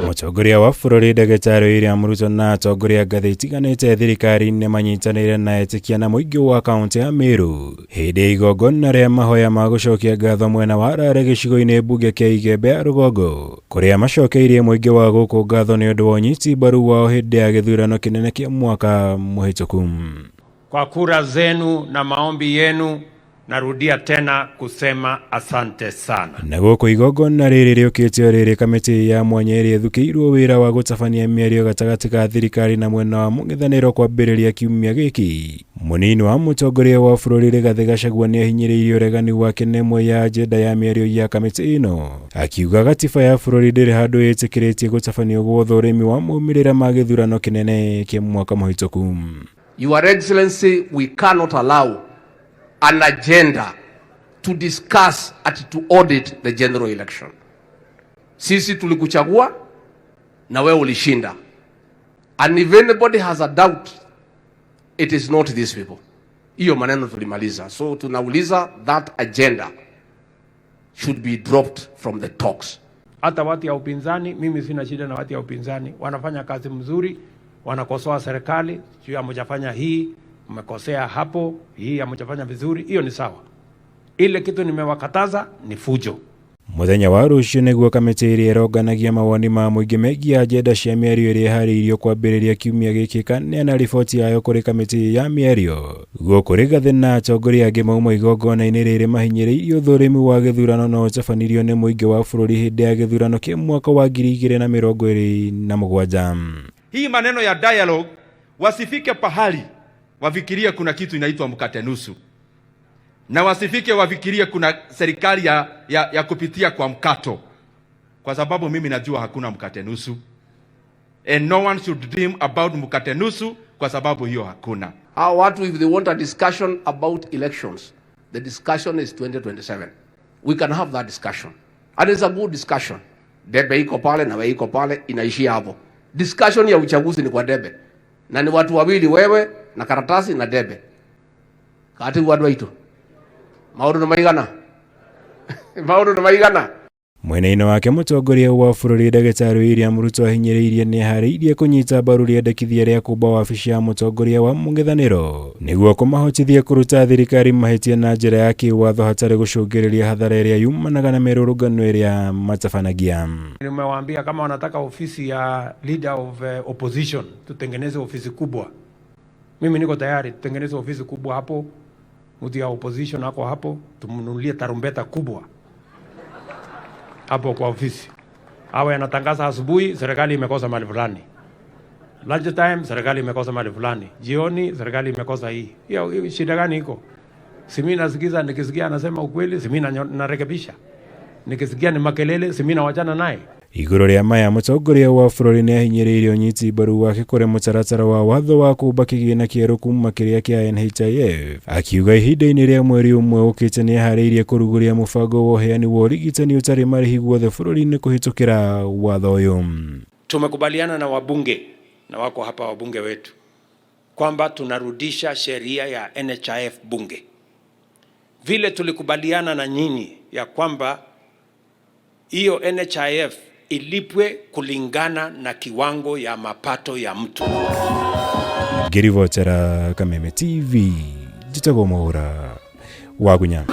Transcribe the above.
Mũtongoria wa bũrũri Ndagĩtarĩ William Ruto na atongoria ngathĩ itiganĩte thirikari-inĩ manyitanĩire na etĩkia na mũingĩ wa kaũntĩ ya Meru hĩndĩ ya igongona rĩa mahoya ma gũcokia ngatho mwena wa Rare gĩcigo-inĩ mbunge kĩa Igembe ya Rũgongo, kũrĩa macokeirie mũingĩ wa gũkũ ngatho nĩ ũndũ wa ũnyiti mbaru wao hĩndĩ ya gĩthurano kĩnene kĩa mwaka mũhĩtũku. Kwa kura zenu na maombi yenu, narudia tena kusema asante sana. Na gũkũ igongona rĩrĩ rĩũkĩte o rĩrĩ kamĩtĩ ya mwanya ĩrĩa ĩthukĩirwo wĩra wa gũtabania mĩario gatagatĩ ka thirikari na mwena wa mũng'ethanĩro kwambĩrĩria kiumia gĩkĩ. Mũnini wa mũtongoria wa bũrũri Rigathĩ Gachagua nĩahinyĩrĩirie ũregani wake na ĩmwe ya agenda ya mĩario ya kamĩtĩ ĩno, akiuga gatiba ya bũrũri ndĩrĩ handũ ĩtĩkĩrĩtie gũtabanio gwa ũthũrimi wa maumĩrĩra ma gĩthurano kĩnene kĩa mwaka mũhĩtũku. Your Excellency, we cannot allow an agenda to discuss at to audit the general election. Sisi tulikuchagua na wewe ulishinda. And if anybody has a doubt, it is not these people. Hiyo maneno tulimaliza. So tunauliza that agenda should be dropped from the talks. Hata watu ya upinzani, mimi sina shida na watu ya upinzani, wanafanya kazi mzuri, wanakosoa serikali, sio hamjafanya hii, mmekosea hapo, hii hamjafanya vizuri, hiyo ni sawa. Ile kitu nimewakataza ni fujo. Mũthenya wa rũciũ nĩguo kamĩtĩ ĩrĩa ĩronganagia mawoni ma mũingĩ megiĩ agenda cia mĩario ĩrĩa ĩharĩirio kwambĩrĩria kiumia gĩkĩ ĩkaneana riboti yayo kũrĩ kamĩtĩ ya mĩario. Gũkũ Rigathĩ na atongoria angĩ mauma igongona-inĩ rĩrĩ mahinyĩrĩirie ũthũrimi wa gĩthurano na ũtabanirio nĩ mũingĩ wa bũrũri hĩndĩ ya gĩthurano kĩa mwaka wa 2027. Hii maneno ya dialogue wasifike pahali wafikirie kuna kitu inaitwa mkate nusu, na wasifike wafikirie kuna serikali ya kupitia kwa mkato, kwa sababu mimi najua hakuna mkate nusu, and no one should dream about mkate nusu, kwa sababu hiyo hakuna. Hawa watu, if they want a discussion about elections, the discussion is 2027. We can have that discussion. And it's a good discussion. Debe iko pale na wewe iko pale, inaishia hapo. Discussion ya uchaguzi ni kwa debe. Na ni watu wawili, wewe na karatasi na debe. Kati watu waitu. Maũndũ nĩ maigana? Maũndũ nĩ maigana? Mwena-inĩ wake mũtongoria wa bũrũri Ndagĩtarĩ William Ruto ahinyĩrĩirie nĩeharĩirie kũnyita mbaru rĩendekithia rĩa kũmba wabici ya mũtongoria wa mũng'ethanĩro nĩguo kũmahotithia kũruta thirikari mahĩtia na njĩra ya kĩwatho hatarĩ gũcũngĩrĩria hathara ĩrĩa yumanaga na mĩrũrũngano ĩrĩa matabanagia. Nimewaambia kama wanataka ofisi ya leader of opposition, tutengeneze ofisi kubwa. Mimi niko tayari tutengeneze ofisi kubwa hapo, mtu ya opposition ako hapo, tumnunulie tarumbeta kubwa hapo kwa ofisi, awe anatangaza asubuhi, serikali imekosa mali fulani, lunch time serikali imekosa mali fulani, jioni serikali imekosa hii. Hiyo shida gani iko? Si mimi nasikiza, nikisikia anasema ukweli, si mimi narekebisha, nikisikia ni makelele, si mimi nawachana naye. Igũrũ rĩa maya mũtongoria wa bũrũri nĩahinyĩrĩirie ũnyiti mbaru wake kũrĩ mũtaratara wa watho wa kũmba kĩgĩna kĩerũ kuma kĩrĩa kĩa NHIF, akiuga ihinda-inĩ rĩa mweri ũmwe ũkĩte nĩeharĩirie kũrugũria mũbango wa ũheani wa ũrigitani ũtarĩ marĩhi guothe bũrũri-inĩ kũhĩtũkĩra watho ũyũ. Tumekubaliana na wabunge na wako hapa wabunge wetu kwamba tunarudisha sheria ya NHIF bunge, vile tulikubaliana na nyinyi ya kwamba hiyo NHIF ilipwe kulingana na kiwango ya mapato ya mtu. Ngĩribotera Kameme TV, njĩtagwo Mwaũra wa Gunya.